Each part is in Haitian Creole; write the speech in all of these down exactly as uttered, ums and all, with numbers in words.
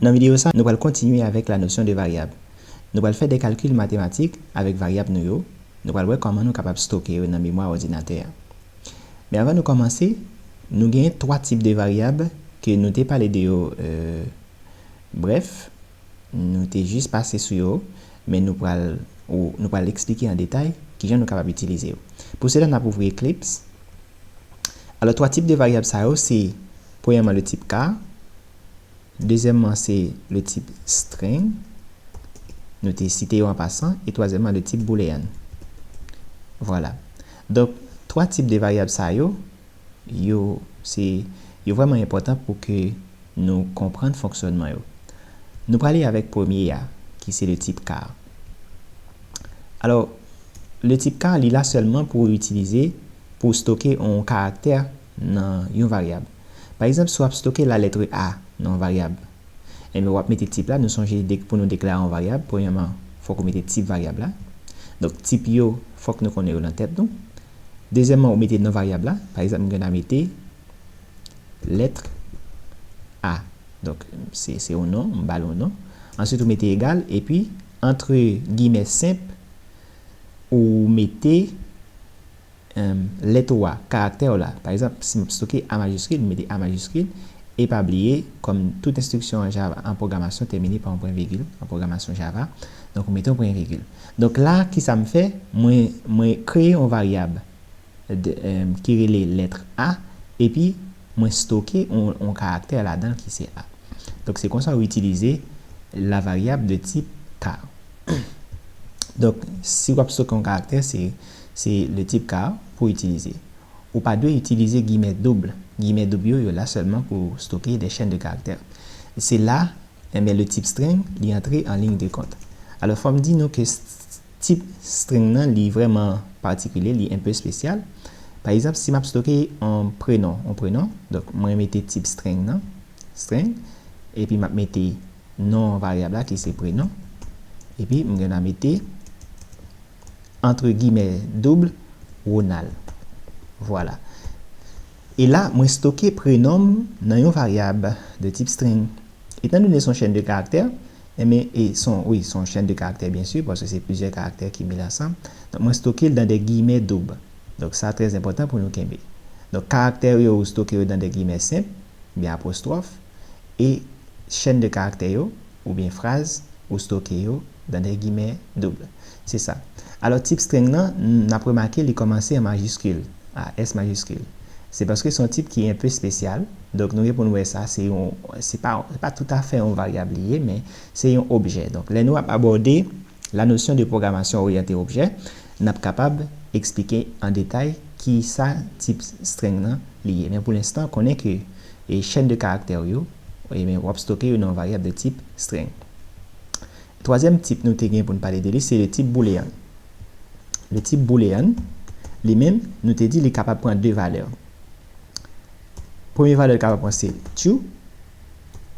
Nan videyo sa, nou pral kontinye avèk la notion de varyab. Nou pral fè de kalkil matematik avèk varyab nou yo. Nou pral wè kòman nou kapab stoke yo nan memwa òdinatè a. Men avan nou kòmanse, nou gen twa tip de varyab ke nou te pale de yo, euh, brèf, nou te jis pase sou yo, men nou pral, ou, nou pral eksplike an detay kijan nou kapab itilize yo. Pou sela, n ap ouvri Eclipse. Alò, twa tip de varyab sa yo, se, premyèman, le tip char, dezyèmman, se le tip string, nou te site yo an pasan, e twazyèmman, le tip boolean. Vwala. Donk, twa tip de varyab sa yo, yo, se, yo vrèman enpòtan pou ke nou konprann fonksyònman yo. Nou prale avèk premye a, ki se le tip char. Alò, le tip char, li la sèlman pou itilize, pou stoke yon karaktè nan yon varyab. Pa egzanp, si w ap stoke la lettre A nan yon varyab, enben, w ap mete tip la, nou sonje de, pou nou deklare yon varyab, premyèman, fòk ou mete tip varyab la. Donk, tip yo, fòk nou konnen yo nan tèt nou. Dezyèmman, ou mete non varyab la. Pa egzanp, m gen dwa mete lettre A. Donk, se, se yon non, m ba l yon non. Answit, ou mete egal, epi, antre gimè senp, ou mete, em, lèt ou a, karaktè w la. Pa egzanp, si m ap stoke A majiskil, m mete A majiskil. E pa bliye, kòm tout enstriksyon an Java, an pwogramasyon tèmine pa yon pwen vigil, an pwogramasyon Java, donk, ou mete yon pwen vigil. Donk, la, kisa m fè? Mwen, mwen kreye yon varyab de, em, ki rele lettre A, epi mwen stoke yon, yon karaktè ladan l ki se A. Donk, se konsa ou itilize la varyab de tip char. Donk, si w ap stoke yon karaktè, se, se le tip char pou itilize. Ou pa dwe itilize gimè doub. Gimè doub yo, yo la sèlman pou stoke de chèn de karaktè. Se la, enben, le tip string, li antre an liy de kont. Alò, fò m di nou ke s-, tip string nan, li vrèman patikilye, li enpe espesyal. Pa egzanp, si m ap stoke yon prenon, yon prenon, donk, mwen mete tip string nan, string, epi m ap mete non varyab la, ki se prenon, epi m gen dwa mete, antre gimè doub, Ronald. Vwala. E la, mwen stoke prenon m nan yon varyab de tip string. Etandone se yon chèn de karaktè, enben, e se yon, wi, se yon chèn de karaktè, byen si, paske se plizyè karaktè ki mele ansanm. Donk, mwen stoke l dan de gimè doub. Donk, sa trè enpòtan pou nou kenbe. Donk, karaktè yo, ou stoke yo dan de gimè senp, oubyen apostwòf, e chèn de karaktè yo, oubyen fraz, ou stoke yo dan de gimè doub. Se sa. Alò, tip string nan, n ap remake li kòmanse an majiskil, A S majiskil. Se paske se yon tip ki enpe espesyal, donk nou gen pou n wè sa, se yon, se pa, se pa toutafè yon varyab li ye, men se yon objè. Donk, lè nou ap abòde la notion de programmation orientée objet, n ap kapab eksplike an detay kisa tip string nan li ye. Men pou lenstan, konnen ke, e, chèn de karaktè yo, e, men w ap stoke yo nan yon varyab de tip string. Twazyèm tip nou te gen pou n pale de li, se le tip boolean. Le tip boolean, li menm, nou te di li kapab pran de valè. Premye valè l kapab pran se true,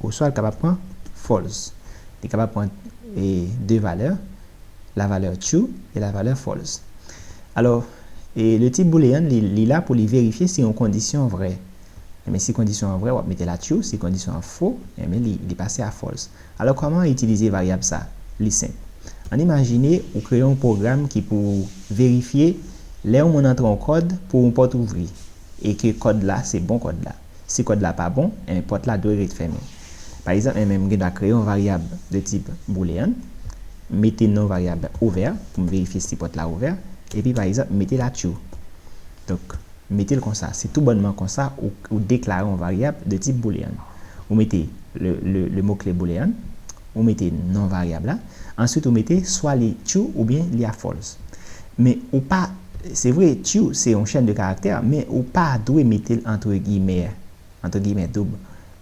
oswa l kapab pran false. Li kapab pran, e, de valè, la valè true e la valè false. Alò, e, le tip boolean, li, li la pou li verifye si yon kondisyon vrè. Enben, si kondisyon an vrè, w ap mete la true, si kondisyon an fo, enben, li, li pase a false. Alò, kòman itilize varyab sa? Li senp. Ann imajine ou kreye yon pwogram ki pou verifye lè yon moun antre yon kòd pou yon pòt ouvri, e ke kòd la se bon kòd la. Si kòd la pa bon, enben, pòt la dwe ret fèmen. Pa egzanp, enben, m gen dwa kreye yon varyab de tip boolean, mete non varyab ouvè pou m verifye si pòt la ouvè, epi, pa egzanp, mete la true. Donk, mete l konsa. Se tou bònman konsa ou, ou deklare yon varyab de tip boolean. Ou mete le, le, le mo kle boolean, ou mete non varyab la, answit ou mete swa li true oubyen li a false. Men ou pa, se vre, true se yon chèn de karaktè, men ou pa dwe mete l antre gimè, antre gimè doub.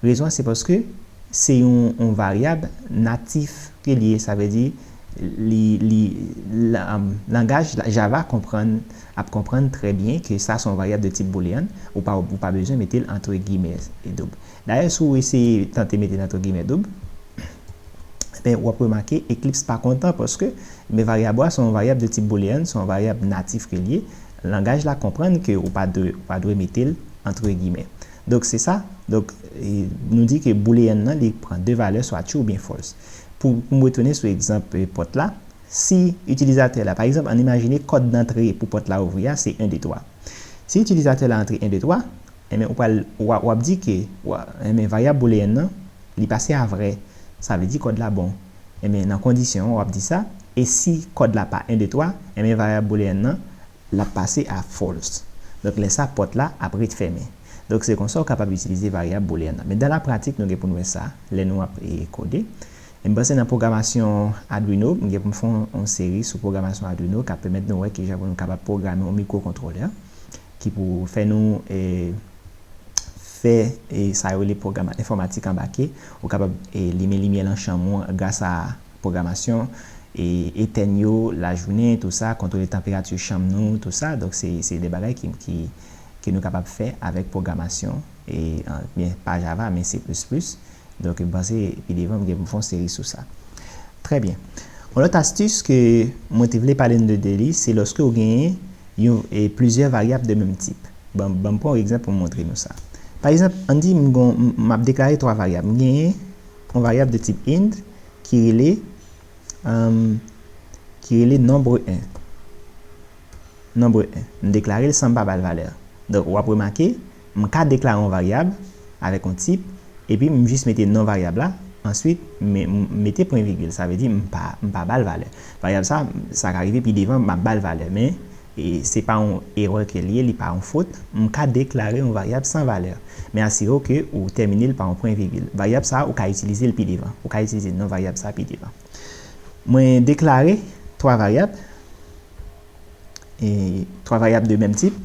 Rezon an se paske se yon, yon varyab natif ke li ye, sa vle di li, li, la, langaj la, Java konprann, ap konprann trè byen ke sa se yon varyab de tip boolean, ou pa, ou pa bezwen mete l antre gimè e doub. Dayè, si w eseye tante mete l antre gimè doub, enben, w ap remake Eclipse pa kontan paske, men varyab ou a se yon varyab de tip boolean, se yon varyab natif ke li ye. Langaj la konprann ke ou pa dwe, ou pa dwe mete l antre gimè. Donk, se sa. Donk, e, nou di ke boolean nan, li pran de valè, swa true oubyen false. Pou, pou m retounen sou egzanp, e, pòt la, si itilizatè la, pa egzanp, ann imajine kòd dantre pou pòt la ouvri a, se en, de, twa. Si itilizatè la antre en, de, twa, enben, ou pral, w a, w ap di ke, w a, enben, varyab boolean nan, li pase a vrè. Sa vle di kòd la bon. Enben, nan kondisyon an, w ap di sa. E si kòd la pa en, de, twa, enben, varyab boolean nan, l ap pase a false. Donk, lè sa, pòt la ap ret fèmen. Donk, se konsa w kapab itilize varyab boolean nan. Men dan la pratik, nou gen pou n wè sa, lè nou ap, e, kode. E m panse nan pwogramasyon Arduino, m gen pou m fè yon, yon seri sou pwogramasyon Arduino k ap pèmèt nou wè kijan pou nou kapab pwograme yon mikwokontwolè ki pou fè nou, e, fè, e, sa yo rele pwogram enfòmatik anbake. Ou kapab, e, limen limyè nan chanm ou gras a pwogramasyon, e, etèn yo lajounen, tou sa, kontwole tanperati chanm nou, tou sa. Donk, se, se de bagay ki, ki, ke nou kapab fè avèk pwogramasyon, e, an, byen, pa Java, men C plis plis. Donk, m panse, pi devan, m gen pou m fè yon seri sou sa. Trè byen. Yon lòt astis ke mwen te vle pale nou de, de li, se lòske w genyen yon, e, plizyè varyab de menm tip. Ban, ban m pran yon egzanp pou m montre nou sa. Pa egzanp, ann di m gon, m, m ap deklare twa varyab. M genyen yon varyab de tip int ki rele, um, ki rele nonb en. Nonb en. M deklare l san m pa ba l valè. Donk, w ap remake, m ka deklare yon varyab avèk yon tip, epi m jis mete non varyab la, answit, m, m mete pwen vigil. Sa vle di, m pa, m pa ba l valè. Varyab sa, sa ka rive pi devan, m ap ba l valè, men, e, se pa yon erè ke l ye, li pa yon fot. M ka deklare yon varyab san valè. Men asire w ke ou tèmine l pa yon pwen vigil. Varyab sa, ou ka itilize l pi devan. Ou ka itilize non varyab sa pi devan. Mwen deklare twa varyab, e, twa varyab de menm tip.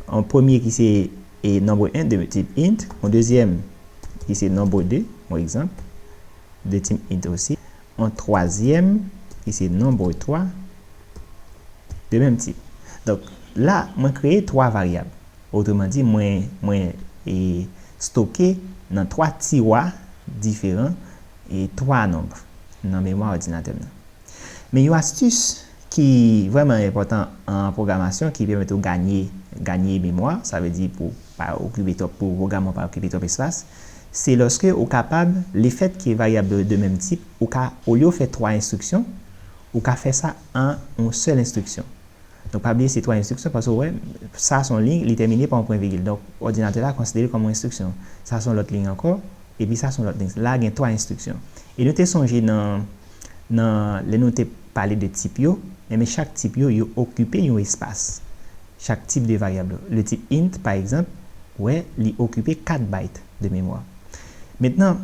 Yon premye ki se, e, nonb en de tip int, yon dezyèm ki se nonb de, yon egzanp, de tip int osi, yon twazyèm ki se nonb twa de menm tip. Donk, la, mwen kreye twa varyab. Otreman di, mwen, mwen, e, stoke nan twa tiwa diferan, e, twa nonb nan memwa òdinatè m nan. Men yon astis ki vrèman enpòtan an pwogramasyon, ki pèmèt ou ganye, ganye memwa, sa vle di pou pa okipe twòp, pou pwogram ou pa okipe twòp espas, se lòske ou kapab, lefèt ke varyab de menm tip, ou ka, olye w fè twa enstriksyon, ou ka fè sa an yon sèl enstriksyon. Donk, pa bliye se twa enstriksyon, paske w wè, sa se yon liy, li tèmine pa yon pwen vigil. Donk, òdinatè la konsidere l kòm yon enstriksyon. Sa se yon lòt liy ankò, epi sa se yon lòt liy. La gen twa enstriksyon. E nou te sonje nan, nan, lè nou te pale de tip yo, enben chak tip yo, yo okipe yon espas. Chak tip de varyab. Le tip int, pa egzanp, wè, li okipe kat bayt de memwa. Mentnan,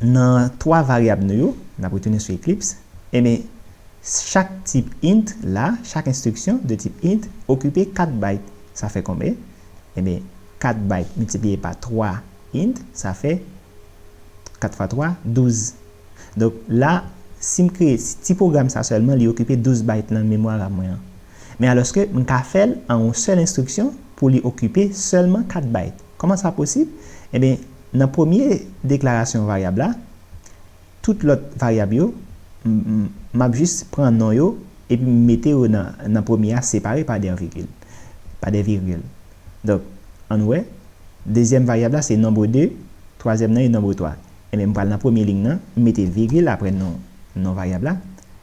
nan twa varyab nou yo, n ap retounen sou Eclipse, enben, chak tip int la, chak enstriksyon de tip int okipe kat bayt. Sa fè konbyen? Enben, kat bayt miltipliye pa twa int, sa fè kat fwa twa, douz. Donk la, si m kreye ti pwogram sa sèlman, li okipe douz bayt nan memwa RAM mwen an. Men alòske m ka fè l an yon sèl enstriksyon pou li okipe sèlman kat bayt. Kòman sa posib? Enben, nan premye deklarasyon varyab la, tout lòt varyab yo, m, m, m ap jis pran non yo epi m mete yo nan, nan premye a separe pa de virgil. Pa de virgil. Donk, ann wè, dezyèm varyab la se nonb de, twazyèm nan e nonb twa. Enben, m pral nan premye liy nan, m mete vigil apre non, non varyab la.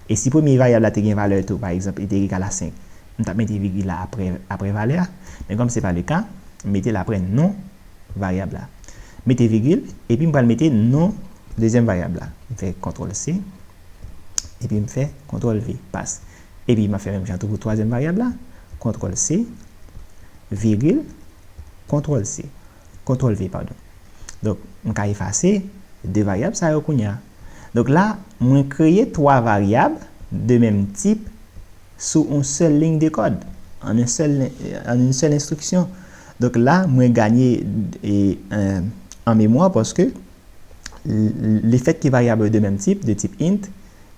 E si premye varyab la te gen valè tou, pa egzanp, li te egal a senk, m t ap mete vigil la apre, apre valè a. Men kòm se pa le ka, m mete l apre non varyab la. Mete vigil, epi m pral mete non dezyèm varyab la. M fè kontwòl C, epi m fè kontwòl V, pas. Epi m ap fè menm jan tou pou twazyèm varyab la. Kontwòl C, vigil, kontwòl C. Kontwòl V, padon. Donk, m ka efase de varyab sa yo kounye a. Donk la, mwen kreye twa varyab de menm tip sou yon sèl liy de kòd, an yon sèl, an yon sèl enstriksyon. Donk la, mwen ganye, e, en, an memwa paske l-, lefèt ke varyab yo de menm tip, de tip int,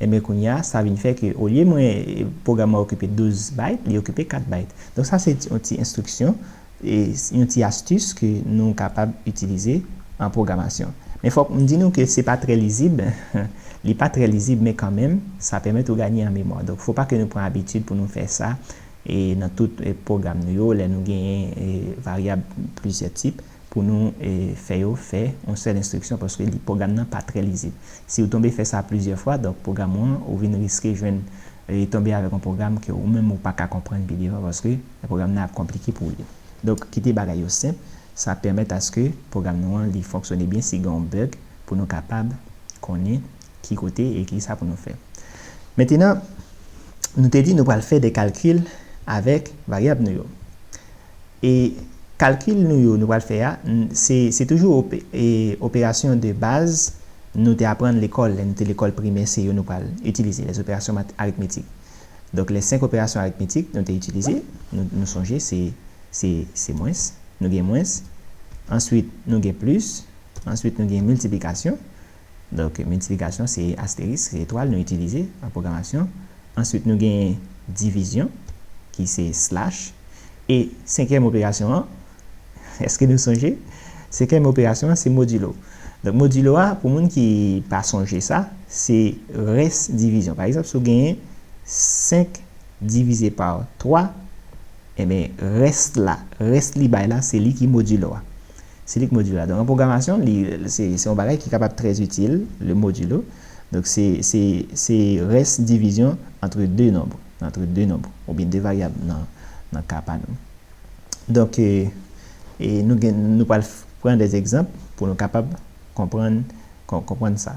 enben kounye a, sa vin fè ke olye mwen, e, pwogram mwen okipe douz bayt, li okipe kat bayt. Donk sa se ti, yon ti enstriksyon, e, yon ti astis ke nou kapab itilize an pwogramasyon. Men fòk m di nou ke se pa trè lizib, li pa trè lizib, men kanmenm, sa pèmèt ou ganye an memwa. Donk, fò pa ke nou pran abitid pou nou fè sa, e, nan tout, e, pwogram nou yo, lè nou genyen, e, varyab plizyè tip, pou nou e, fè yo fè yon sèl enstriksyon, paske li, pwogram nan pa trè lizib. Si w tonbe fè sa plizyè fwa, donk pwogram ou an, ou vin riske jwenn e, tonbe avèk yon pwogram ke ou menm ou pa ka konprann pi devan, paske pwogram nan ap konplike pou ou li. Donk, kite bagay yo senp, sa pèmèt aske pwogram nou an li fonksyone byen si gen yon bug pou nou kapab konnen ki kote e ki sa pou nou fè. Mentenan, nou te di nou pral fè de kalkil avèk varyab nou yo. E kalkil nou yo nou pral fè a, n- se, se toujou ope- e operasyon de baz nou te aprann lekòl, lè nou te lekòl primè, se yo nou pral itilize, les opérations mat- arithmétiques. Donk, les senk operasyon aritmetik nou te itilize, nou, nou sonje, se, se, se mwens, nou gen mwens, answit, nou gen plis, answit, nou gen miltiplikasyon. Donk, miltiplikasyon, se asterisk, se etwal nou itilize an pwogramasyon. Answit, nou gen divizyon, ki se slash. E senkyèm operasyon an, èske nou sonje? Senkyèm operasyon an, se modilo. Donk, modilo a, pou moun ki pa sonje sa, se rès divizyon. Pa egzanp, si w genyen senk divize pa twa, enben, rès la, rès li bay la, se li ki modilo a. Se li ki modilo a. Donk, an pwogramasyon, li, se, se yon bagay ki kapab trè itil, le modulo. Donk, se, se, se rès divizyon antre de nonb, antre de nonb, oubyen de varyab nan, nan ka pa nou. Donk, e, e nou gen, nou pral f- pran de egzanp pou nou kapab konprann, kon- konprann sa.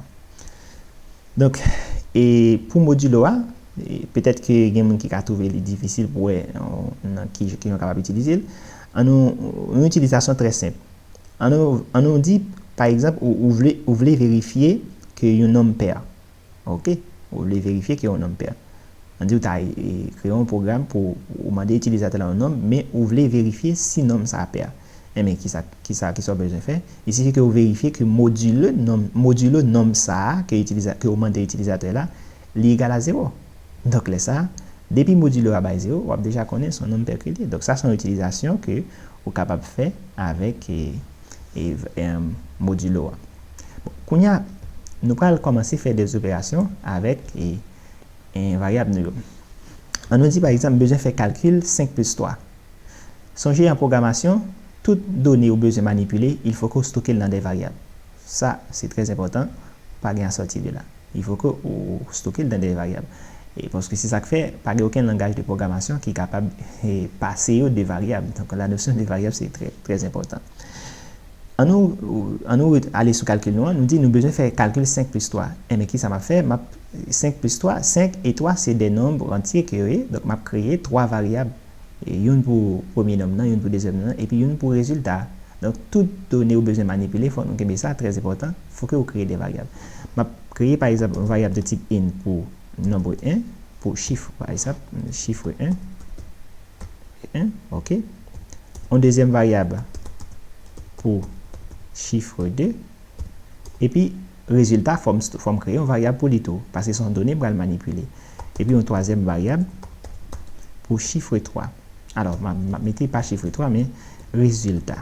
Donk, e pou modilo a, e petèt ke gen moun ki ka twouve li difisil pou wè, e, nan ki, ki jan w kapab itilize l. An nou, yon itilizasyon trè senp. An nou, an nou di, pa egzanp, ou, ou vle, ou vle verifye ke yon nonm pè. Oke? Ou vle verifye ke yon nonm pè. An di ou ta, e, kreye yon pwogram pou ou mande itilizatè la yon nonm, men ou vle verifye si nonm sa a pè. Enben, kisa, kisa, kisa w bezwen fè? Il sifi ke ou verifye ke modilo nonm, modilo nonm sa a ke itiliza- ke ou mande itilizatè la, li egal a zewo. Donk, lè sa a, depi modilo a bay zewo, w ap deja konnen se yon nonm pè ke li ye. Donk, sa se yon itilizasyon ke ou kapab fè avèk, e, e, em, modilo a. Bon, kounye a, nou pral kòmanse fè de operasyon avèk, e, e, varyab nou yo. An nou di, pa egzanp, m bezwen fè kalkil senk plis twa. Sonje, an pwogramasyon, tout done ou bezwen manipile, il faut que ou stoke l nan de varyab. Sa, se trè enpòtan, pa gen a sòti de la. Il faut que ou stoke l nan de varyab. E paske se sa k fè, pa gen okenn langaj de pwogramasyon ki kapab, e, pase yo de varyab. Donk, la notion de varyab, se trè, trè enpòtan. An nou, an nou ret- ale sou kalkil nou an, nou di nou bezwen fè kalkil senk plis twa. Enben, kisa m ap fè? M ap, senk plis twa, senk e twa se de nonb antye ke yo ye. Donk, m ap kreye twa varyab. E youn pou premye nonm nan, youn pou dezyèm nonm nan, epi youn pou rezilta a. Donk, tout done ou bezwen manipile, fòk nou kenbe sa, trè enpòtan, fòk ou kreye de varyab. M ap kreye, pa egzanp, yon varyab de tip int pou nonb en, pou chif, pa egzanp, chif en, en, oke. Yon dezyèm varyab pou chif de, epi rezilta, fò m st- fò m kreye yon varyab pou li tou, paske se yon done m pral manipile. Epi yon twazyèm varyab pou chif twa. Alò, m a, m a mete pa chif twa, men rezilta.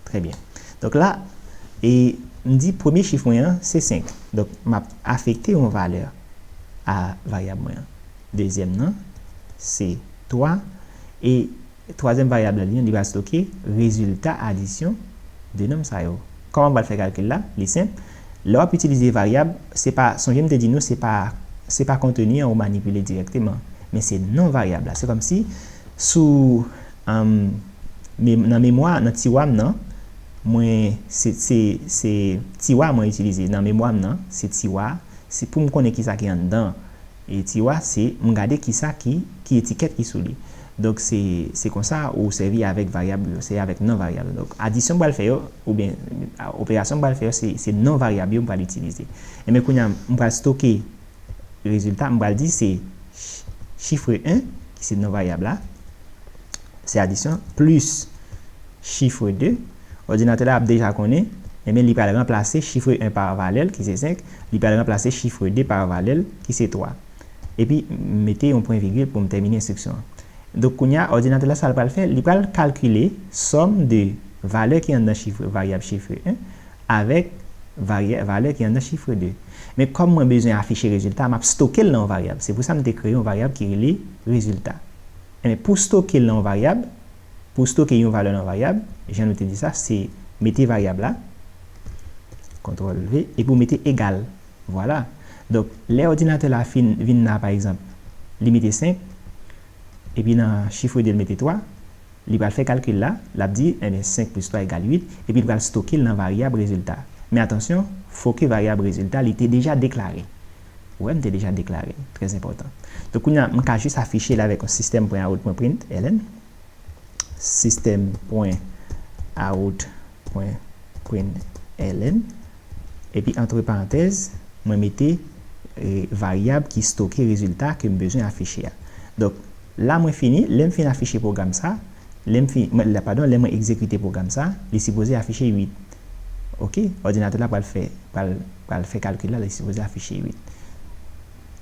Trè byen. Donk la, e m di premye chif mwen an, se senk. Donk, m ap afekte yon valè a varyab mwen an. Dezyèm nan, se twa. E twazyèm varyab la, li, li va stoke rezilta adisyon de nonm sa yo. Kòman m pral fè kalkil la? Li senp. Lè w ap itilize varyab, se pa, sonje m te di nou, se pa, se pa konteni an ou manipile dirèkteman, men se non varyab la. Se kòmsi sou, em, mem- nan memwa, nan tiwa m nan, mwen, se, se, se tiwa mwen itilize. Nan memwa m nan, se tiwa, se pou m konnen kisa ki anndan e tiwa, se m gade kisa ki, ki etikèt ki sou li. Donk, se, se konsa ou sèvi avèk varyab yo, se avèk non varyab yo. Donk, adisyon m pral fè yo, oubyen, a, operasyon m pral fè yo, se, se non varyab yo m pral itilize. Enben, kounye a, m pral stoke rezilta, m pral di se ch- chif en, ki se non varyab la, se adisyon, plis chif de, òdinatè la ap deja konnen, enben, li pral ranplase chif en pa valè l, ki se senk, li pral ranplase chif de pa valè l, ki se twa. Epi, mete yon pwen vigil pou m tèmine enstriksyon an. Donk, kounye a, òdinatè la, sa l pral fè, li pral kalkile sòm de valè ki anndan chif, varyab chif en avèk varyè- valè ki anndan chif de. Men kòm mwen bezwen afiche rezilta, m ap stoke l nan yon varyab. Se pou sa m te kreye yon varyab ki rele rezilta. Enben, pou stoke l nan yon varyab, Pou stoke yon valè nan varyab, jan nou te di sa, se mete varyab la, kontwòl V, epi w mete egal. Vwala. Donk, lè òdinatè la fin vin la, pa egzanp, li mete senk, epi nan chif de l mete twa, li pral fè kalkil la, l ap di, enben, senk plis twa egal uit, epi li pral stoke l nan varyab rezilta. Men atansyon, fò ke varyab rezilta, li te deja deklare. Ou wè, m te deja deklare l. Trè enpòtan. Donk, kounye a, m ka jis afiche l avèk yon sistèm pwen out pwen print ln. Sistèm pwen out pwen print ln. Epi, antre parantèz, mwen mete, e, varyab ki stoke rezilta ke m bezwen afiche a. Donk, la mwen fini, lè m fin afiche pwogram sa, lè m fin, mwen, la, padon, lè mwen egzekite pwogram sa, li sipoze afiche uit. Oke, òdinatè la pral fè, pral, pral fè kalkil la, li sipoze afiche uit.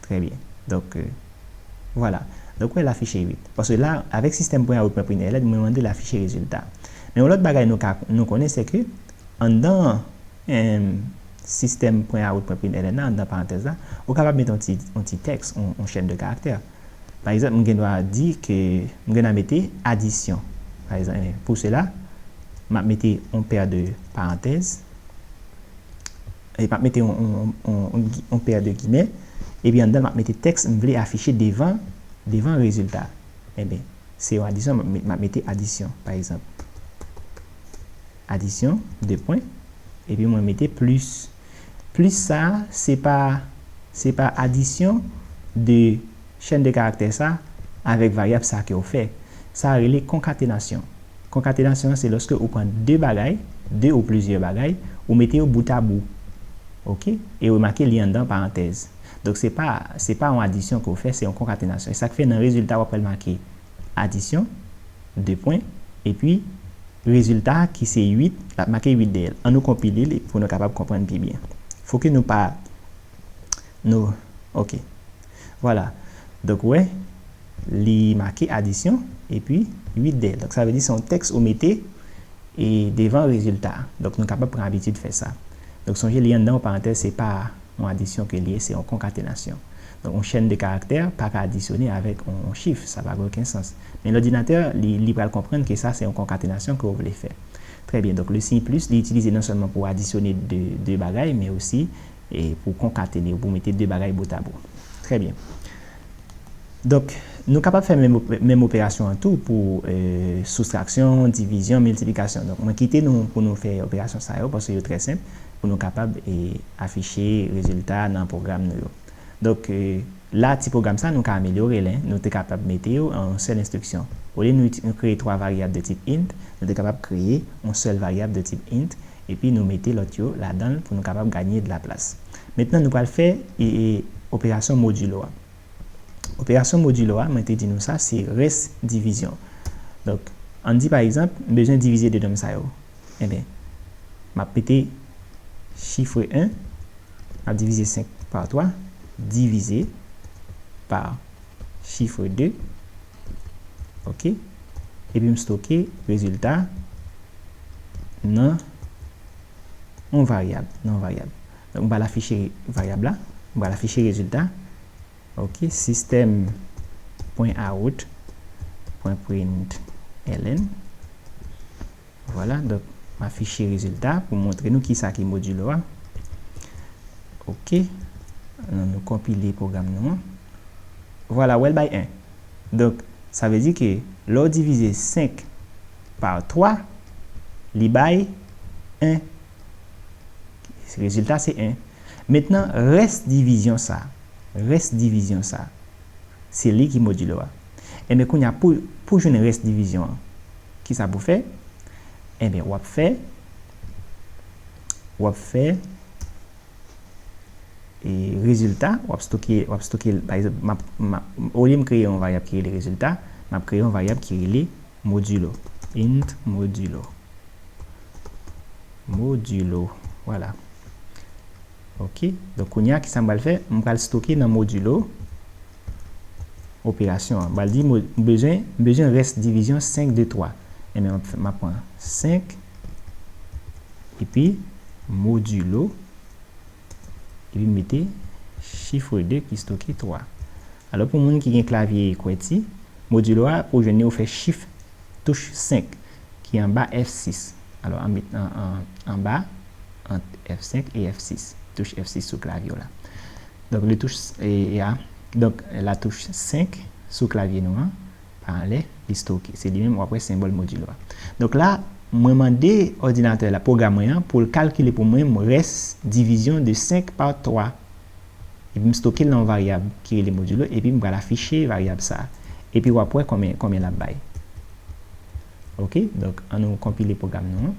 Trè byen. Donk, e, vwala. Donk, wè, l afiche uit. Paske la, avèk sistèm pwen out pwen print ln, mwen mande l afiche rezilta. Men yon lòt bagay nou ka, nou konnen, se ke anndan, em, sistèm pwen out pwen print ln nan, anndan parantèz la, ou kapab mete yon ti, yon ti tèks, yon, yon chèn de karaktè. Pa egzanp, m gen dwa di ke, m gen dwa mete adisyon. Pa egzanp, enben, pou sela, m ap mete yon pè de parantèz, e m ap mete yon, yon, yon, yon gi-, yon pè de gimè, epi anndan l, m ap mete tèks m vle afiche devan, devan rezilta. Enben, se yon adisyon, m ap met-, m ap mete adisyon, pa egzanp. Adisyon, de pwen, epi mwen mete plis. Plis sa, se pa, se pa adisyon de chèn de karaktè sa avèk varyab sa ke w fè. Sa rele konkatenasyon. Konkatenasyon an, se lòske ou pran de bagay, de ou plizyè bagay, ou mete yo bout a bout. Oke? E remake li anndan parantèz. Donk, se pa, se pa yon adisyon ke w fè, se yon konkatenasyon. E sa k fè nan rezilta, w ap wè l make adisyon, de pwen, epi rezilta ki se uit, l ap make uit dèyè l. An nou konpile l pou nou kapab konprann pi byen. Fò ke nou pa, nou, oke. Vwala. Donk, wè, li make adisyon, epi uit dèyè l. Donk, sa vle di se yon tèks ou mete e devan rezilta a. Donk, nou kapab pran abitid fè sa. Donk, sonje, li anndan yon parantèz, se pa yon adisyon ke li ye, se yon konkatenasyon. Donk, yon chèn de karaktè pa ka adisyone avèk yon, yon chif, sa pa gen okenn sans. Men lòdinatè, li, li pral konprann ke sa, se yon konkatenasyon ke w vle fè. Trè byen. Donk, le siy plis, li itilize non sèlman pou adisyone de, de bagay, men osi, e, pou konkatene, pou mete de bagay bout a bout. Trè byen. Donk, nou kapab fè menm op-, menm operasyon an tou pou, e, soustraksyon, divizyon, miltiplikasyon. Donk, mwen kite nou pou nou fè operasyon sa yo, paske yo trè senp, pou nou kapab, e, afiche rezilta nan pwogram nou yo. Donk, e, la, ti pwogram sa, nou ka amelyore l, en. Nou te kapab mete yo an yon sèl enstriksyon. Olye nou iti-, nou kreye twa varyab de tip int, nou te kapab kreye yon sèl varyab de tip int, epi nou mete lòt yo ladan l pou nou kapab ganye de laplas. Mentnan, nou pral fè, e, e, operasyon modilo a. Operasyon modilo a, mwen te di nou sa, se rès divizyon. Donk, ann di pa egzanp, m bezwen divize de nonm sa yo. Enben, m ap mete chif en, m ap divize senk pa twa, divize pa chif de, oke, epi m stoke rezilta nan yon varyab, nan yon varyab. Donk, m pral afiche varyab la, m pral afiche rezilta. Oke, sistèm pwen out pwen print ln. Vwala, donk, m afiche rezilta pou montre nou kisa ki modilo a. Oke, nou, nou konpile pwogram nou an. Vwala, w wè l bay en. Donk, sa vle di ke lè w divize senk pa twa, li bay en. Rezilta se en. Mentnan, rès divizyon sa, rès divizyon sa, se li ki modilo a. Enben, kounye a, pou, pou jwenn rès divizyon an, kisa pou fè? Enben, w ap fè, w ap fè, e, rezilta, w ap stoke, w ap stoke l, pa egzanp, m ap, m ap, olye m kreye yon varyab ki rele rezilta, m ap kreye yon varyab ki rele modilo. Int modilo. Modilo. Vwala. Oke. Donk, kounye a, kisa m pral fè? M pral stoke nan modilo operasyon an. M pral di mo-, m bezwen, m bezwen rès divizyon senk de twa. Enben, m ap fè, m ap pran senk, epi modilo, epi m mete chif de ki stoke twa. Alò, pou moun ki gen klavye QWERTY, modilo a, pou jwenn li, ou fè chif touch senk ki anba F sis. Alò, an met an, an, anba, ant F senk e F sis. Touch F sis sou klavye w la. Donk, le touch e, e a, donk, la touch senk sou klavye nou an, pa anlè, li stoke. Se li menm, w ap wè senbòl modulo a. Donk la, mwen mande òdinatè la, pwogram mwen an, pou l kalkile pou mwen rès divizyon de senk pa twa. Epi m stoke l nan yon varyab ki rele modulo, epi m pral afiche varyab sa a. Epi w ap wè konbyen, konbyen l ap bay. Ok, donk, an nou konpile pwogram nou an.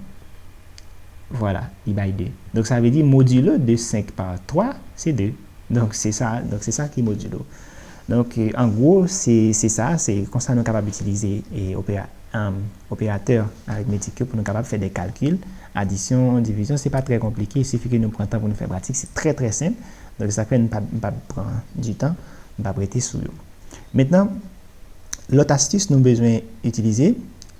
Vwala, li bay de. Donk, sa vle di modulo de senk pa twa, se de. Donk, se sa, donk, se sa ki modulo. Donk, e, an gwo, se, se sa, se konsa nou kapab itilize, e, opera, um, operatè arithmetik yo pou nou kapab fè de kalkil, adisyon, divizyon, se pa trè konplike, il sifi ke nou pran tan pou nou fè pratik, se trè, trè senp. Donk, se sa k fè m p ap, m p ap pran di tan, m p ap rete sou yo. Mentnan, lòt astis nou bezwen itilize,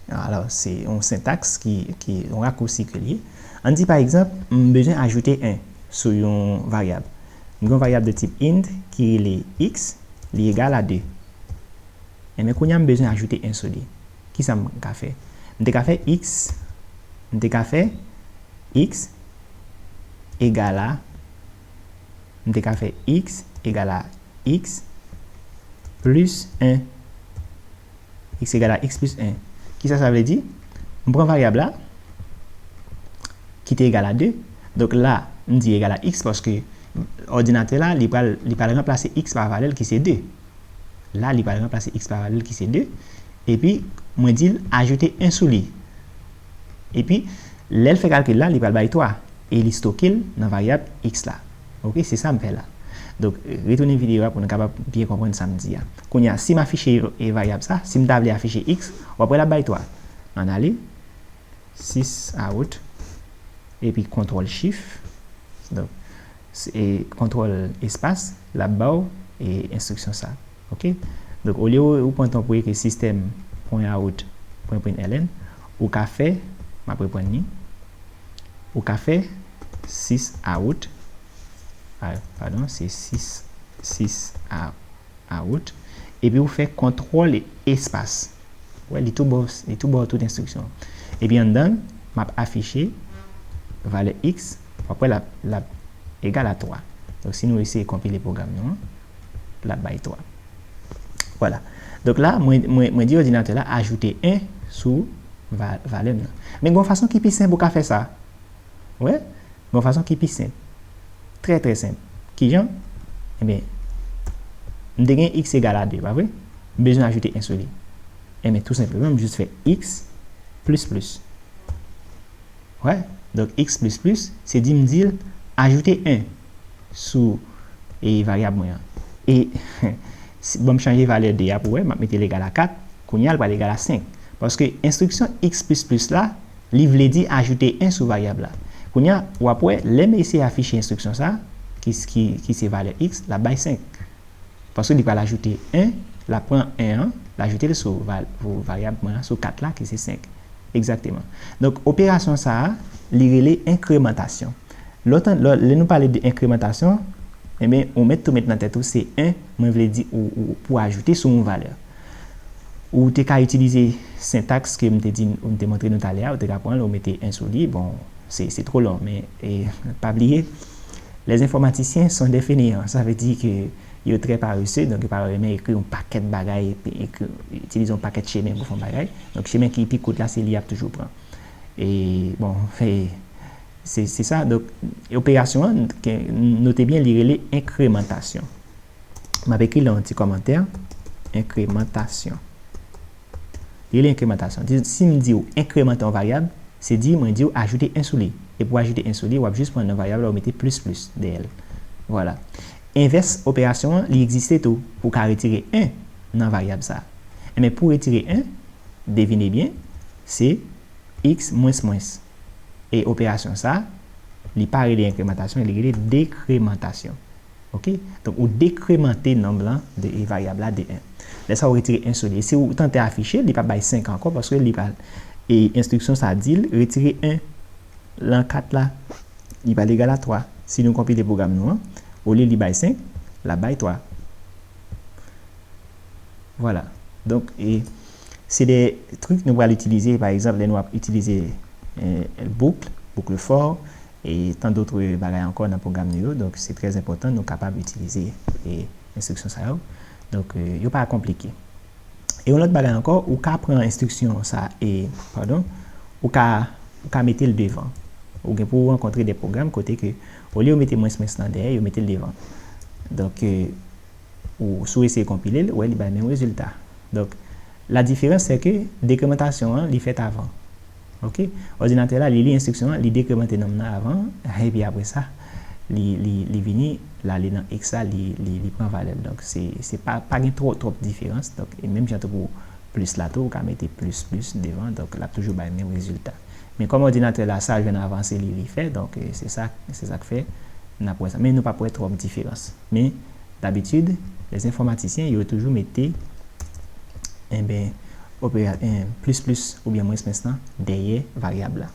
alò, se yon sentaks ki, ki yon rakousi ke l ye. Ann di, pa egzanp, m bezwen ajoute en sou yon varyab. M gen yon varyab de tip int ki rele x, li egal a de. Enben, kounye a, m bezwen ajoute en sou li. Kisa m ka fè? M te ka fè x, m te ka fè x egal a, m te ka fè x egal a x plis en. X egal a x plis en. Kisa sa vle di? M pran varyab la, ki te egal a de. Donk la, m di egal a x paske òdinatè la, li pral, li pral ranplase x pa valè l ki se de. La, li pral ranplase x pa valè l ki se de. Epi, mwen di l ajoute en sou li. Epi, lè l fè kalkil la, li pral bay twa. E li stoke l nan varyab x la. Ok, se sa m fè la. Donk, retounen videyo a pou nou kapab byen konprann sa m di a. Kounye a, si m afiche, e, varyab sa, si m ta vle afiche x, w ap wè l ap bay twa. Ann ale, sis out, epi kontwòl chif. Donk, se, e, kontwòl espas, l ap ba w, e, enstriksyon sa. Ok? Donk, olye ou, ou pran tan pou ekri sistèm pwen out pwen println, ou ka fè, m ap reprann li, ou ka fè sis out, a, padon, se sis, sis a, out, epi ou fè kontwòl espas. Wè, li tou ba w, li tou ba w tout enstriksyon. Epi anndan l, m ap afiche valè x, w ap wè l ap, l ap egal a twa. Donk, si nou eseye konpile pwogram nou an, l ap bay twa. Vwala. Donk la, mwen, mwen, mwen di òdinatè la ajoute en sou va-, valè m nan. Men gen yon fason ki pi senp ou ka fè sa. Wè, gen yon fason ki pi senp. Trè, trè senp. Kijan? Ebyen, m te gen x egal a de, pa vre? M bezwen ajoute en sou li. Ebyen, tou senpleman, m jis fè x plis plis. Wè, donk x plis plis, se di m di l ajoute en sou, e, varyab mwen an. E, si, bon, m chanje valè de a pou wè, m ap mete l egal a kat, kounye a l pral egal a senk. Paske enstriksyon x plis plis la, li vle di ajoute en sou varyab la. Kounye a, w ap wè, lè m eseye afiche enstriksyon sa, ki, ki, ki se valè x, l ap bay senk. Paske li pral ajoute en, l ap pran en an, l ajoute l sou va-, sou varyab mwen an, sou kat la, ki se senk. Egzakteman. Donk, operasyon sa a, li rele enkremantasyon. Lè w tann-, lè, lè nou pale de enkremantasyon, ebyen, ou mèt tou met nan tèt ou, se en, mwen vle di, ou, ou, pou ajoute sou yon valè. Ou te ka itilize sentaks ke m te di, m te montre nou talè a, ou te ka pran l, ou mete en sou li, bon, se, se twò long, men, e, pa bliye, les informaticiens sont des fainéants, sa vle di ke yo trè parese, donk yo pa renmen ekri yon pakèt bagay, ekri, itilize yon pakèt chemen pou fè yon bagay. Donk, chemen ki pi kout la, se li y ap toujou pran. E, bon, e, se, se sa. Donk, operasyon an, ke, note byen, li rele enkremantasyon. M ap ekri l nan yon ti kòmantè, enkremantasyon. Li rele enkremantasyon. Di, si m di w enkremantan yon varyab, se di mwen di w ajoute en sou li. E pou ajoute en sou li, w ap jis pran nan varyab la, ou mete plis plis dèyè l. Vwala. Envès operasyon an, li egziste tou. Ou ka retire en nan varyab sa. Enben, pou retire en, devine byen, se x mwens mwens. E operasyon sa, li pa rele enkremantasyon, li rele dekremantasyon. Ok? Donk, ou dekremante nonb lan de, e varyab la de en. Lè sa, ou retire en sou li. E si ou tante afiche, li p ap bay senk ankò, paske li pa, e enstriksyon sa di l, retire en lan kat la, li pral egal a twa. Si nou konpile pwogram nou an, olye li bay senk, l ap bay twa. Vwala. Donk, e, Se de trik nou pral itilize, pa egzanp, lè nou ap itilize eh, boucle, boucle for, e tan dòt bagay ankò nan pwogram nou yo. Donk, se trè enpòtan nou kapab itilize eh, enstriksyon sa yo. Donk, eh, yo pa konplike. E yon lòt bagay ankò, ou ka pran enstriksyon sa, e, padon, ou ka, ou ka mete l devan. Ou gen pou w rankontre de pwogram kote ke, olye yo mete mwens mwens lan dèyè, yo mete l devan. Donk, eh, ou, si w eseye konpile l, ou wè li bay menm rezilta. Donk, la diferans, se ke dekremantasyon an, li fèt avan. Ok? Òdinatè la, li li enstriksyon an, li dekremante nonm nan avan, epi apre sa, li, li, li vini, l ale nan x la, li, li, li pran valè l. Donk, se, se pa, pa gen twò, twòp diferans. Donk, e menm jan tou pou plis la tou, ou ka mete plis, plis devan, donk, l ap toujou bay menm rezilta. Men kòm òdinatè la, sa l jwenn avan, se li, li fè, donk, e se sa, se sa k fè, n ap wè sa. Men nou p ap wè twòp diferans. Men, dabitid, lèzenfòmatisyen, yo toujou mete, enben, opera, en, plis, plis, oubyen mwens, mwens lan, dèyè varyab la.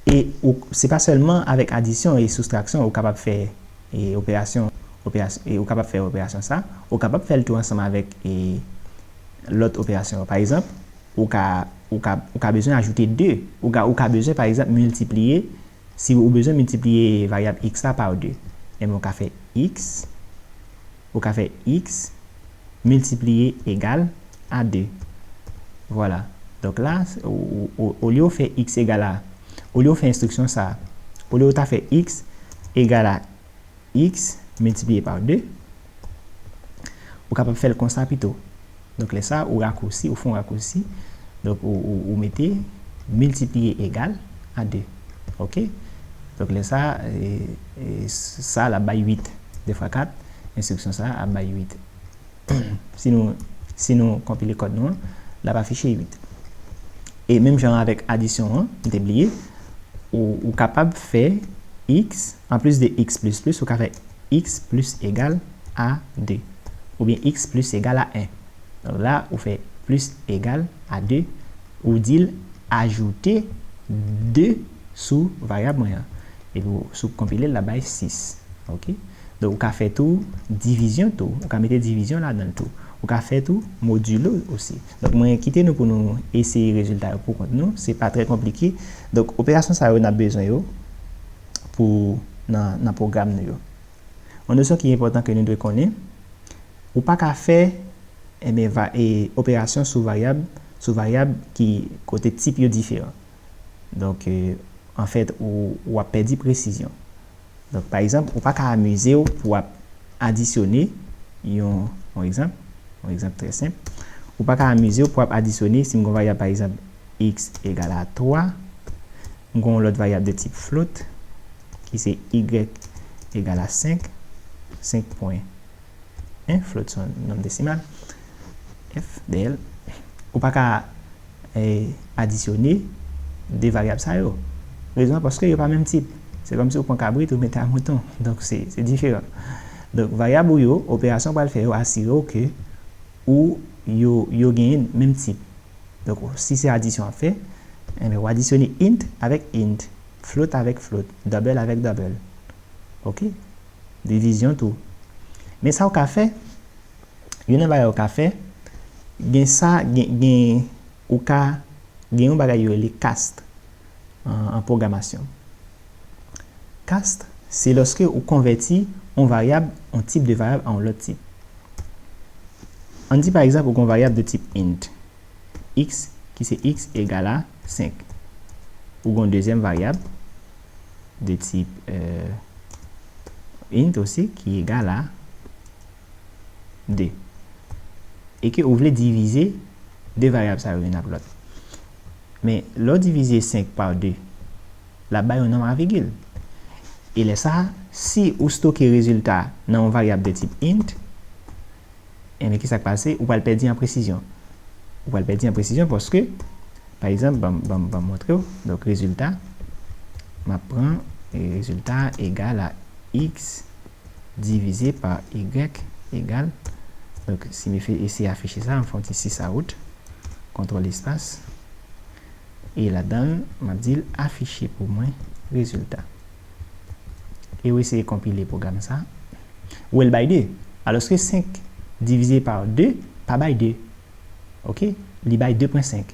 E ou, se pa sèlman avèk adisyon e soustraksyon ou kapab fè e operasyon, operasyon e ou kapab fè operasyon sa, ou kapab fè l tou ansanm avèk e lòt operasyon yo. Pa egzanp, ou ka, ou ka, ou ka bezwen ajoute de, ou ka, ou ka bezwen, pa egzanp, miltipliye, si ou bezwen miltipliye varyab x la pa de, enben ou ka fè x, ou ka fè x miltipliye egal a de. Vwala. Donk la, olye w fè x egal a, olye w fè enstriksyon sa, olye w ta fè x egal a x miltipliye pa de, ou kapab fè l konsa pito. Donk lè sa, ou rakousi, ou fè yon rakousi. Donk ou, ou, ou mete miltipliye egal a de. Ok? Donk lè sa, e, e, sa l ap bay uit. De fwa kat, enstriksyon sa a ap bay uit. Si nou, si nou konpile kòd nou an, l ap afiche uit. E menm jan avèk adisyon an, m te bliye, ou, ou kapab fè x, anplis de x plis plis, ou ka fè x plis egal a de, oubyen x plis egal a en. Donk la, ou fè plis egal a de, ou di l ajoute de sou varyab mwen an. Epi w, si w konpile l, l ap bay sis. Ok? Donk, ou ka fè tou divizyon tou. Ou ka mete divizyon ladan l tou. Ou ka fè tou modilo osi. Donk, mwen kite nou pou nou eseye rezilta yo pou kont nou. Se pa trè konplike. Donk, operasyon sa yo n ap bezwen yo pou nan, nan pwogram nou yo. Yon nosyon ki enpòtan ke nou dwe konnen, ou pa ka fè enben, va, e, operasyon sou varyab, sou varyab ki kote tip yo diferan. Donk, e, anfèt, ou, w ap pèdi presizyon. Donk, pa egzanp, ou pa ka amize w pou w ap adisyone yon, yon egzanp, yon egzanp trè senp. Ou pa ka amize w pou w ap adisyone, si m gen yon varyab, pa egzanp, x egal a twa, m gen yon lòt varyab de tip float, ki se y egal a senk, senk pwen en, float se yon nonb desimal, f de l, ou pa ka, e, adisyone de varyab sa yo. Rezon an, paske yo pa menm tip. Se kòmsi ou pran kabrit, ou mete a mouton. Donk, se, se diferan. Donk, varyab ou yo, operasyon w pral fè yo, asire w ke ou, yo, yo genyen menm tip. Donk, si se adisyon w ap fè, enben, w adisyone int avèk int, float avèk float, double avèk double. Ok? Divizyon tou. Men sa w ka fè, youn nan bagay ou ka fè, gen sa, gen, gen, ou ka, gen yon bagay yo rele cast an, an pwogramasyon. Cast, se lòske ou konvèti yon varyab, yon tip de varyab a yon lòt tip. Ann di pa egzanp ou gen yon varyab de tip int, x, ki se x egal a senk. Ou gen yon dezyèm varyab de tip, euh, int osi ki egal a de. E ke ou vle divize de varyab sa yo youn ak lòt. Men, lè w divize senk pa de, l ap bay yon nonb a vigil. E lè sa a, si ou stoke rezilta nan yon varyab de tip int, enben, ki sa k pase? Ou pral pèdi an presizyon. Ou pral pèdi an presizyon paske, pa egzanp, ban m, ban m, ban m montre w. Donk, rezilta, m ap pran, e rezilta egal a x divize pa y egal, donk, si m eseye afiche sa, m fè yon ti sis a wout, kontwòl espas, e ladan l, m ap di l afiche pou mwen rezilta. E w eseye konpile pwogram sa, ou wè l bay de. Alòske senk divize pa de pa bay de. Oke? Li bay de pwen senk.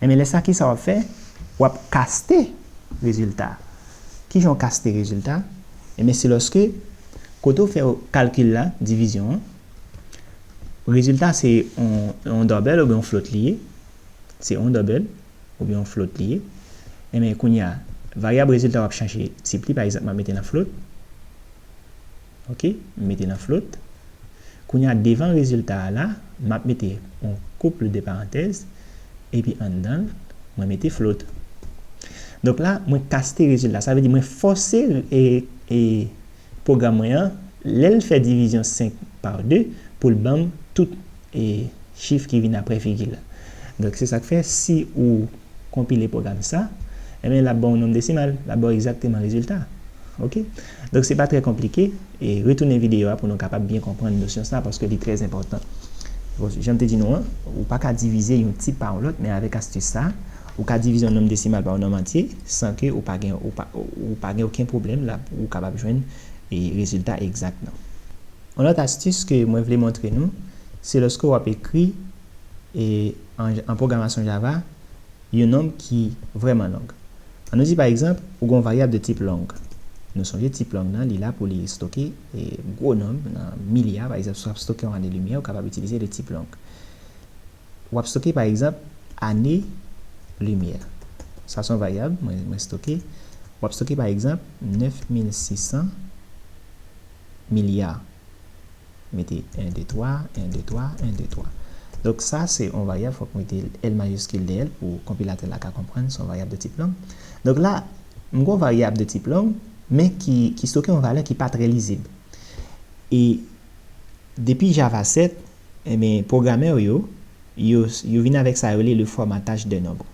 Enben, lè sa, ki sa w ap fè? W ap kaste rezilta. Kijan w kaste rezilta? Enben, se lòske, kote w fè kalkil la, divizyon an, rezilta se yon, yon dòbèl oubyen yon flot li ye. Se yon dòbèl oubyen yon flot li ye. Enben, kounye a, varyab rezilta w ap chanje tip li, pa egzanp, m ap mete nan flot. Oke, m mete nan flot. Kounye a, devan rezilta a la, m ap mete yon koup de parantèz, epi anndan l, mwen mete flot. Donk la, mwen kaste rezilta. Sa vle di mwen fòse e, e pwogram mwen an, lè l fè divizyon senk pa de, pou l ban m tout e chif ki vin apre vigil la. Donk, se sa k fè, si ou konpile pwogram sa, enben, l ap ba w nonb desimal, l ap ba w egzakteman rezilta. Oke? Donk, se pa trè konplike. E retounen videyo a pou nou kapab byen konprann nosyon sa, paske li trè enpòtan. Bon, jan m te di nou an, ou pa ka divize yon tip pa yon lòt, men avèk astis sa, ou ka divize yon nonb desimal pa yon nonb antye, san ke ou pa gen, ou pa, ou pa gen okenn pwoblèm la, ou kapab jwenn e rezilta egzak nan. Yon lòt astis ke mwen vle montre nou, se lòske w ap ekri e, an, an pwogramasyon Java, yon nonb ki vrèman long. Ann nou di, pa egzanp, ou gen yon varyab de tip long. Nou sonje tip long nan, li la pou li stoke e, gwo nonb, nan milya, pa egzanp, si w ap stoke yon ane limyè, ou kapab itilize le tip long. W ap stoke, pa egzanp, ane limyè. Sa se yon varyab, mwen, mwen stoke. W ap stoke, pa egzanp, nèf mil sis san milya. Mete en, de, twa, en, de, twa, en, de, twa. Donk, sa se yon varyab, fòk mete L majiskil dèyè l pou konpilatè la ka konprann, se yon varyab de tip long. Donk la, m gen yon varyab de tip long, men ki, ki stoke yon valè ki pa trè lizib. E depi Java sèt, enben, pwogramè yo, yo, yo vin avèk sa yo rele le formatage de nombre.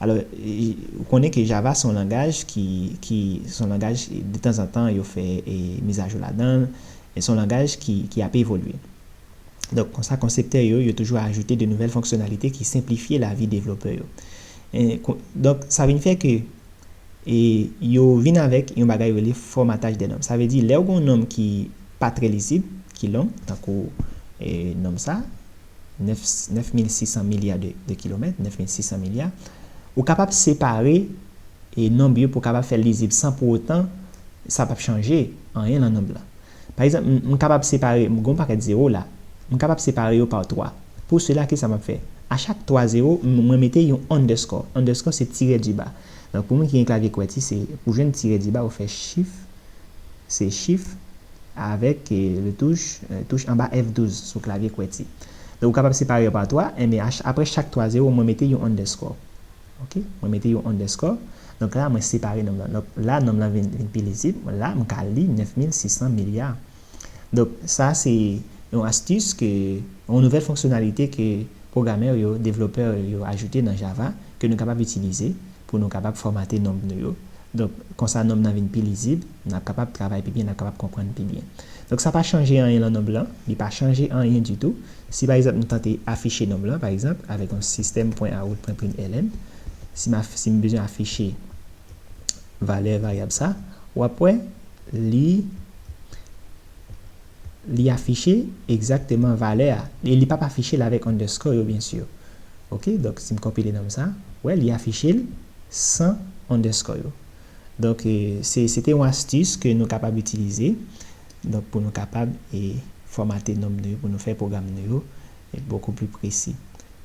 Alò, e, ou konnen ke Java se yon langaj ki, ki, se yon langaj, de tanzantan, yo fè e, mizajou ladan l, e se yon langaj ki, ki ap evolye. Donk, konsa, konseptè yo, yo toujou ajoute de nouvèl fonksyonalite ki senplifye lavi devlopè yo. E, ko-, donk, sa vin fè ke e yo vin avèk yon bagay yo rele formatage de nombre. Sa vle di, lè w gen yon nonb ki pa trè lizib, ki long, tankou e, nonb sa, nèf, nèf mil sis san milya de, de kilomèt, nèf mil sis san milya, ou kapab separe e, nonb yo pou w kapab fè l lizib san pou otan sa p ap chanje anyen nan nonb la. Pa egzanp, m, m kapab separe, m gen yon pakèt zewo la, m kapab separe yo pa twa. Pou sela, ki sa m ap fè? A chak twa zewo, m, mwen mete yon underscore. Underscore se tirè di ba. Donk, pou moun ki gen klavye qwerty, se pou jwenn tirè di ba, ou fè shift, se shift avèk e, le touch, e, touch anba F douz sou klavye qwerty. Donk, ou kapab separe yo pa twa, enben, a ch-, apre chak twa zewo, mwen mete yon underscore. Oke? Mwen mete yon underscore. Donk la, mwen separe nonb lan. Donk la, nonb lan vin, vin pi lizib. La, m ka li nèf mil sis san milya. Donk, sa se yon astis ke, yon nouvèl fonksyonalite ke pwogramè yo, devlopè yo ajoute nan Java, ke nou kapab itilize pou nou kapab fòmate nonb nou yo. Donk, konsa nonb nan vin pi lizib, n ap kapab travay pi byen, n ap kapab konprann pi byen. Donk, sa pa chanje anyen lan nonb lan, li pa chanje anyen ditou. Si, pa egzanp, nou tante afiche nonb lan, pa egzanp, avèk yon sistèm pwen out pwen print ln, si m af-, si m bezwen afiche valè varyab sa, w ap wè, li, li afiche egzakteman valè a. E li p ap afiche l avèk underscore yo, byen si. Oke, donk, si m konpile nonb sa, w wè, li afiche l san underscore yo. Donk, e, se, se te yon astis ke nou kapab itilize, donk, pou nou kapab, e, fòmate nonb nou yo, pou nou fè pwogram nou yo, e, bokou pli presi.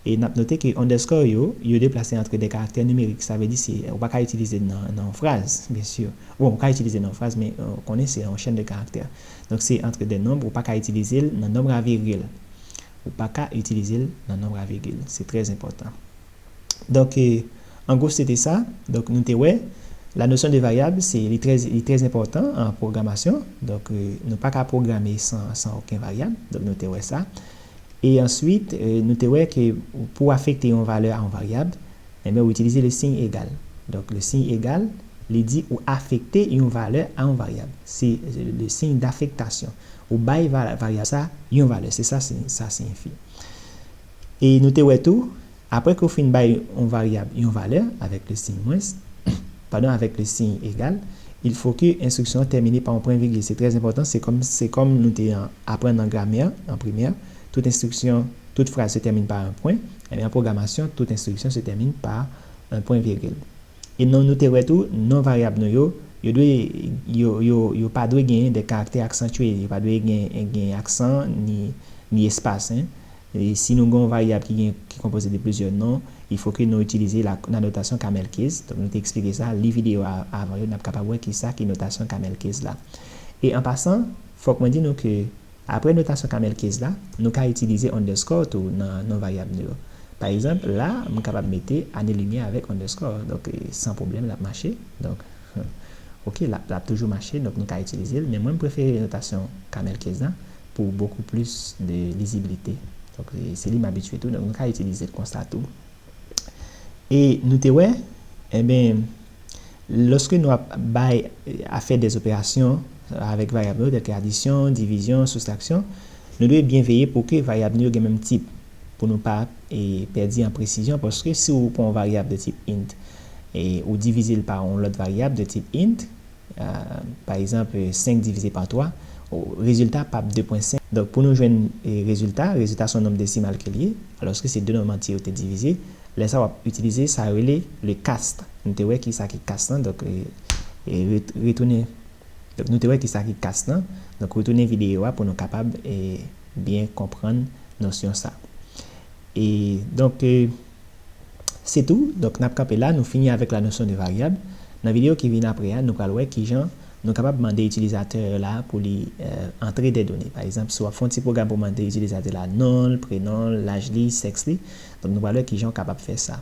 E n ap note ke underscore yo, yo deplase antre de karaktè nimerik. Sa vle di se, ou pa ka itilize l nan, nan yon fraz, byen si. Bon, ou ka itilize l nan yon fraz, men, e, ou konnen se yon chèn de karaktè. Donk, se antre de nonb, ou pa ka itilize l nan nonb a virgil. Ou pa ka itilize l nan nonb a virgil. Se trè enpòtan. Donk, e, an gwo, se te sa. Donk, nou te wè, la notion de variable, se, li trè, li trè enpòtan an pwogramasyon. Donk, e, nou pa ka pwograme san, san okenn varyab. Donk, nou te wè sa. E answit, e, nou te wè ke pou afekte yon valè a yon varyab, enben, ou itilize le signe égal. Donk, le signe égal, li di ou afekte yon valè a yon varyab. Se, e, le signe d'affectation. Ou bay va-, varyab sa yon valè. Se sa, se, sa siyifi. E nou te wè tou, apre ke w fin bay yon varyab yon valè avèk le signe mwens, padon, avèk le signe égal, Il faut que instruction terminée par un point virgule. Se trè enpòtan, se kòm, se kòm nou te an, aprann an gramè, an primè. Tout instruction, toute phrase se termine par un point. Ebyen, an pwogramasyon, tout instruction se termine par un point virgule. E non, nou te wè tou, non varyab nou yo, yo dwe, yo, yo, yo pa dwe genyen de karaktè aksantye, yo pa dwe gen, gen aksan ni, ni espas, en. E si nou gen yon varyab ki gen, ki konpoze de plizyè non, il faut que nou itilize la, la notation camel case. Donk, nou te eksplike sa, li videyo a, avan yo, n ap kapab wè kisa ki notasyon camel case la. E an pasan, fòk mwen di nou ke apre notasyon camel case la, nou ka itilize underscore tou nan non varyab nou yo. Pa egzanp, la, mwen kapab mete ane limyè avèk underscore. Donk, e, san pwoblèm, l ap mache. Donk, ok, l ap, l ap toujou mache, donk nou ka itilize l. Men mwen, m prefere notasyon camel case la pour beaucoup plus de lisibilité. Donk, e, se li m abitye tou, donk nou ka itilize l konsa tou. E nou te wè, enben, lòske nou ap bay, a fè de operasyon avèk varyab nou, tèl ke adisyon, divizyon, soustraksyon, nou dwe byen veye pou ke varyab nou yo gen menm tip, pou nou pa, e, pèdi an presizyon, paske si ou pran yon varyab de tip int, e ou divize l pa yon lòt varyab de tip int, e, pa egzanp, senk divize pa twa, o, rezilta p ap de pwen senk. Donk, pou nou jwenn, e, rezilta, rezilta se yon nonb desimal ke l ye, alòske se de nonb antye yo te divize. Lè sa, w ap itilize sa yo rele le cast. Nou te wè kisa ki cast lan, donk, e, e, ret-, retounen. Donk, nou te wè kisa ki cast lan. Donk, retounen videyo a pou nou kapab, e, byen konprann nosyon sa. E, donk, e, se tou. Donk, n ap kanpe la, nou fini avèk la notion de varyab. Nan videyo ki vin apre a, nou pral wè kijan nou kapab mande itilizatè la pou li, e, antre de done. Pa egzanp, si w ap fè yon ti pwogram pou mande itilizatè la non l, prenon l, laj li, sèks li, donk nou pral wè kijan w kapab fè sa.